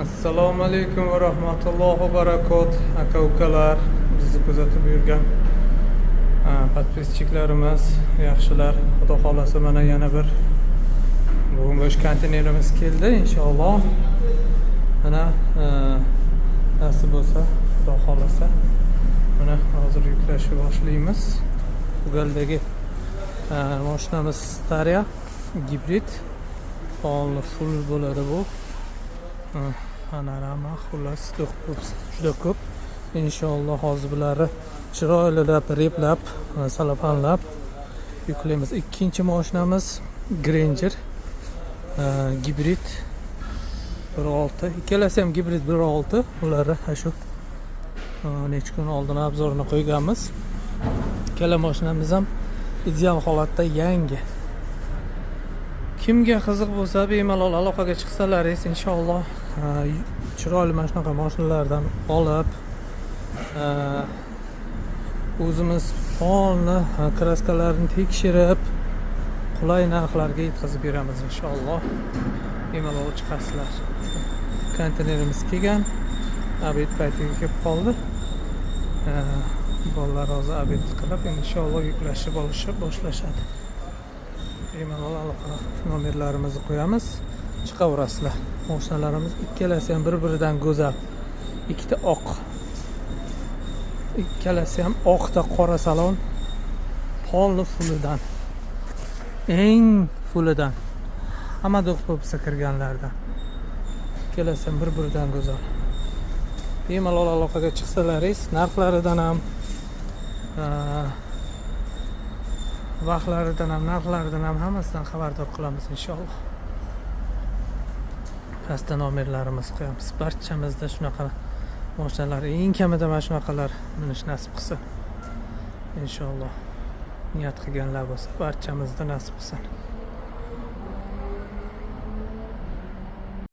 Assalomu alaykum va rahmatullohi va barakot, aka ukalar, bizni kuzatib yurgan подписчик larimiz, yaxshilar. Xudo xohlasa, mana yana bir bugun bo'sh konteynerimiz keldi, inshaalloh. Mana nasib bo'lsa, xudo xohlasa, mana hozir yuklashni boshlaymiz. Ugaldagi mashinamiz Staria gibrid, polni full bo'ladi bu. Panorama, xullas, juda ko'p. Inshaalloh, hozir bularni chiroylilab, replab, salafanlab yuklaymiz. Ikkinchi mashinamiz Granger gibrid 1.6. Ikkalasi ham gibrid 1.6. Ularni shu necha kun oldin обзор ini qo'yganmiz. Ikkala mashinamiz ham ideal holatda, yangi. Kimga qiziq bo'lsa, bemalol aloqaga chiqsalaringiz, inshaalloh, chiroyli mana shunaqa mashinalardan olib, o'zimiz polni краска larini tekshirib, qulay narxlarga yetkazib beramiz, inshaalloh. Bemalol chiqasizlar. Konteynerimiz kelgan, обед paytiga kelib qoldi. Bolalar hozir обед qilib, inshaalloh, yuklashib olishib boshlashadi. Bemalol aloqa nomerlarimizni qo'yamiz, chiqaverasizlar. Mashinalarimiz ikkalasi ham bir biridan go'zal. Ikkita oq, ikkalasi ham oqda, qora salon, polni fulidan, eng fulidan, hamma do'q kirganlardan. Ikkalasi ham bir biridan go'zal. Bemalol aloqaga chiqsalaringiz, narxlaridan ham, vaqtlaridan ham, narxlaridan ham, hammasidan xabardor qilamiz, inshaalloh. Pastda nomerlarimizni qo'yamiz. Barchamizda shunaqa mashinalar, eng kamida mana shunaqalar minish nasib qilsin, inshaalloh. Niyat qilganlar bo'lsa, barchamizda nasib qilsin.